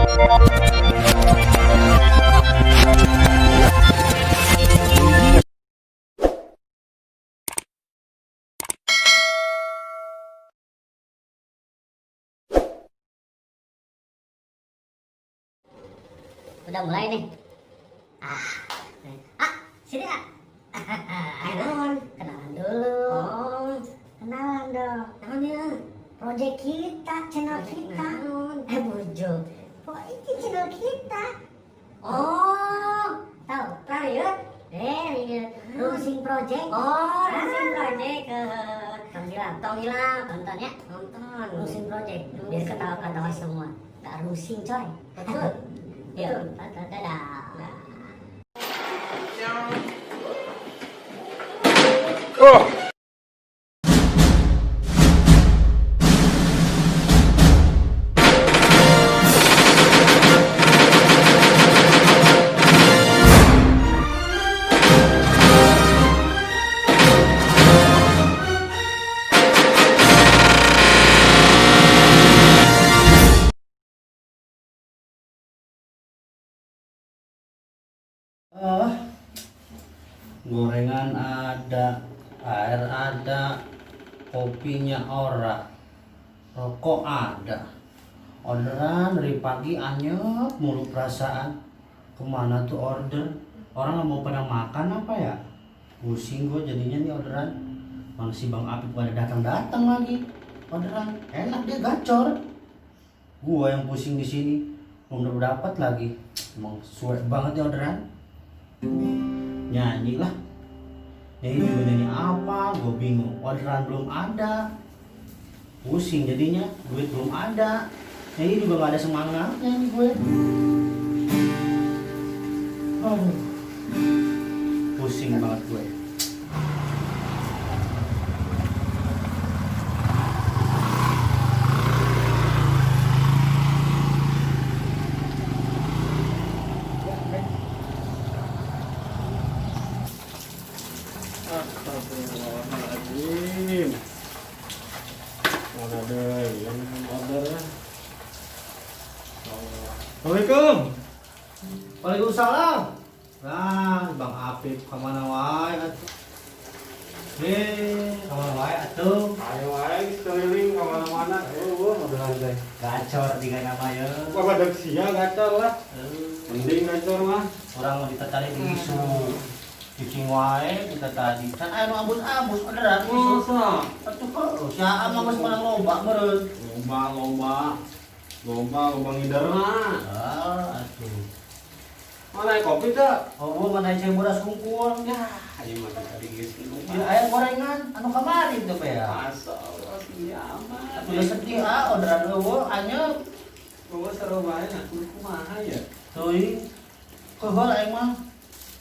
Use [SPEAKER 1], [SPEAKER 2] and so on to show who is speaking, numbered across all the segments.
[SPEAKER 1] Udah mulai nih. Ah, ah, sini ah. Ayo, kenalan dulu.
[SPEAKER 2] Oh,
[SPEAKER 1] Kenalan dong.
[SPEAKER 2] naon ya?
[SPEAKER 1] Project kita, channel kita.
[SPEAKER 2] Naon?
[SPEAKER 1] Eh, bujo. Kok ini channel kita?
[SPEAKER 2] Oh,
[SPEAKER 1] Tahu?
[SPEAKER 2] Rariut.
[SPEAKER 1] Eh, iya. Rusing Project.
[SPEAKER 2] Oh, Rusing Project.
[SPEAKER 1] Tong hilap.
[SPEAKER 2] Tong hilap.
[SPEAKER 1] Nonton ya.
[SPEAKER 2] Nonton.
[SPEAKER 1] Rusing Project. Biar ketawa-ketawa semua. Gak rusing, coy.
[SPEAKER 2] Betul.
[SPEAKER 1] Yuk, tonton. Dadah.
[SPEAKER 3] Ah, gorengan ada, air ada, kopinya ora, rokok ada. Orderan dari pagi anyep mulu perasaan. Kemana tuh order? Orang nggak mau pada makan apa ya? Pusing gue jadinya nih orderan. Bang si Bang Apip pada datang-datang lagi. Orderan enak dia gacor. Gua yang pusing di sini. Belum dapat lagi. Emang suwe banget ya orderan. Nyanyi lah, nyanyi juga nyanyi apa, gue bingung. Orderan belum ada, pusing jadinya, duit belum ada, nyanyi juga gak ada semangatnya nih gue. Aduh, pusing banget gue.
[SPEAKER 4] Astagfirullahaladzim. Mana ada yang order ya? Assalamualaikum.
[SPEAKER 3] Waalaikumsalam. Nah, Bang Apip kemana wae atuh? Eh, kemana wae atuh?
[SPEAKER 4] Ayo ayo keliling kemana-mana. Oh, orderan teh.
[SPEAKER 3] Gacor tiga nama ya.
[SPEAKER 4] Wah, pada sia gacor lah. Mending gacor mah.
[SPEAKER 3] Orang mau ditatarin di isu. Cicing wae kita tadi. Can aya nu abus-abus orderan isu.
[SPEAKER 4] Masa?
[SPEAKER 3] Atuh heuh, sia mah geus menang loba meureun.
[SPEAKER 4] Loba, loba. Loba, loba ngiderna.
[SPEAKER 3] Ah, atuh.
[SPEAKER 4] Mana ya kopi tak?
[SPEAKER 3] Oh, mana cai bodas hungkul.
[SPEAKER 4] Ya, ayo mah tadi geus minum.
[SPEAKER 3] Ya aya gorengan anu kamari teh ya.
[SPEAKER 4] Masa Allah sia amat.
[SPEAKER 3] Atuh sedih ah orderan eueuh anyep.
[SPEAKER 4] Bawa seru bae aku kumaha ya?
[SPEAKER 3] Teuing. Keheul aing mah.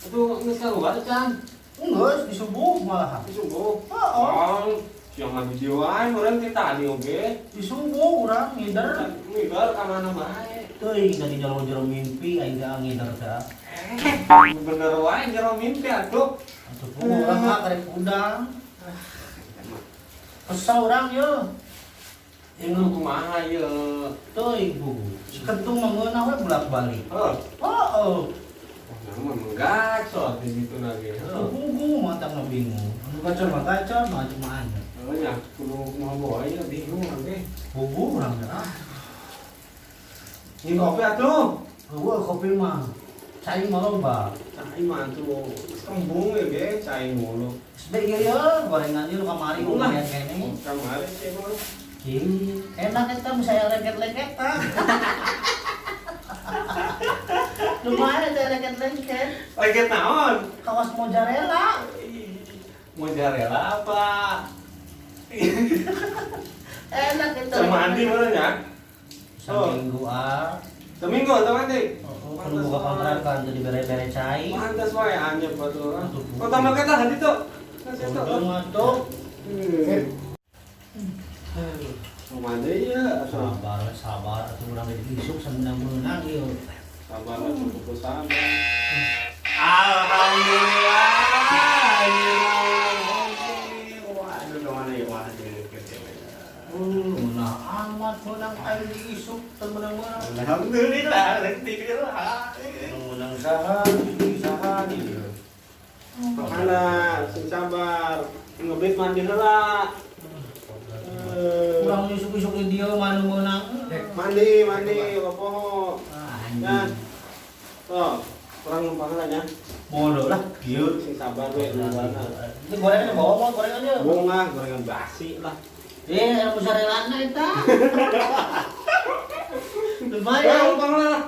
[SPEAKER 4] Aduh, geus kaluar can.
[SPEAKER 3] Geus disubuh malahan.
[SPEAKER 4] Disubuh.
[SPEAKER 3] Heeh.
[SPEAKER 4] Oh, siang lagi jiwa meureun ti tadi oge.
[SPEAKER 3] Disubuh urang ngider.
[SPEAKER 4] Ngider ka mana bae.
[SPEAKER 3] Teuing tadi jero-jero mimpi aing teh ngider teh.
[SPEAKER 4] Bener wae jero mimpi atuh.
[SPEAKER 3] Atuh urang mah karek udang. Kesel urang ye.
[SPEAKER 4] Ini kumaha ye?
[SPEAKER 3] Teuing bu. Si kentung mah ngeunah we bolak-balik.
[SPEAKER 4] Heuh.
[SPEAKER 3] Heeh.
[SPEAKER 4] Wah, mah menggacor di situ lagi. Heuh.
[SPEAKER 3] Tunggu mantap mah bingung. Anu gacor mah gacor mah cuma aja.
[SPEAKER 4] Heuh nya kudu kumaha bae ya bingung oge.
[SPEAKER 3] Bubu urang teh ah.
[SPEAKER 4] Ini kopi atuh.
[SPEAKER 3] Eueuh kopi mah. Cai mah loba.
[SPEAKER 4] Cai mah atuh kembung ya ge cai mulu.
[SPEAKER 3] Sebe ieu ye gorengan ieu nu kamari lumayan kene.
[SPEAKER 4] Kamari sih mah.
[SPEAKER 3] Ih, enak eta misalnya lengket-lengketan. Lumayan teh lengket-lengket.
[SPEAKER 4] Lengket naon?
[SPEAKER 3] Kawas mozzarella.
[SPEAKER 4] Mozzarella apa?
[SPEAKER 3] Enak itu.
[SPEAKER 4] Sama Andi mana ya?
[SPEAKER 3] Seminggu ah.
[SPEAKER 4] Seminggu sama Andi.
[SPEAKER 3] Oh, perlu buka kontrakan jadi bere-bere cai.
[SPEAKER 4] Pantas wae anyep batu orang.
[SPEAKER 3] Aduh,
[SPEAKER 4] Kok tambah kata hati tuh?
[SPEAKER 3] Untung atuh.
[SPEAKER 4] Mandi ya,
[SPEAKER 3] Sabar, sabar atuh urang jadi isuk sameunang-meunang ieu.
[SPEAKER 4] Sabar lah, cukup sabar. Alhamdulillah. Waduh, kemana ya? Waduh,
[SPEAKER 3] Nah, amat Menang aing diisuk teu menang-menang.
[SPEAKER 4] Alhamdulillah, nanti lah.
[SPEAKER 3] Menang saha, di saha di dieu.
[SPEAKER 4] Makana sing sabar. Ngebet mandi heula. Eh,
[SPEAKER 3] Urang isuk-isuk di dieu mah nu meunang.
[SPEAKER 4] Mandi, mandi, poho.
[SPEAKER 3] Ah,
[SPEAKER 4] Nah.
[SPEAKER 3] anjing.
[SPEAKER 4] Oh, kurang numpang lah nya.
[SPEAKER 3] Bodoh lah, kieu.
[SPEAKER 4] Sing sabar we nungguana.
[SPEAKER 3] Itu gorengan bawa mau gorengannya.
[SPEAKER 4] Bunga, gorengan basi lah.
[SPEAKER 3] Eh, mozzarella eta.
[SPEAKER 4] Eh,
[SPEAKER 3] Lumayan.
[SPEAKER 4] numpang lah.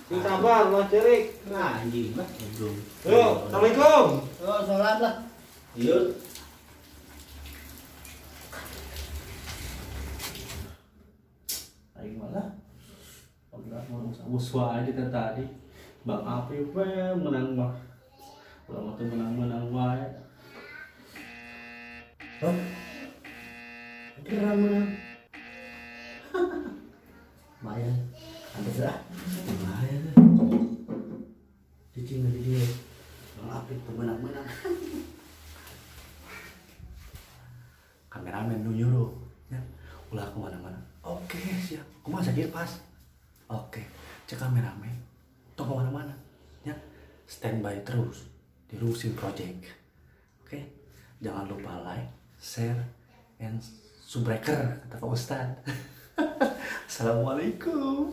[SPEAKER 4] Sing sabar, lah cerik.
[SPEAKER 3] Nah, anjing lah, belum.
[SPEAKER 4] Yuk, Assalamualaikum.
[SPEAKER 3] Oh, sholat lah. Iya. Aing malah. Udah mau musuh aja kan tadi. Bang Apip we menang mah. Urang mah teu menang-menang wae. Hah? Kira menang. Lumayan. Ada lah. Lumayan. Cicing di dia. Bang Apip tuh menang-menang. Kameramen nu nyuruh ya, ulah kemana-mana. Oke, siap. Kumaha sakit pas. Oke, cek kameramen tong kemana-mana ya, standby terus di Rusin Project. Oke, jangan lupa like, share, and subscribe, kata Pak Ustad. Assalamualaikum.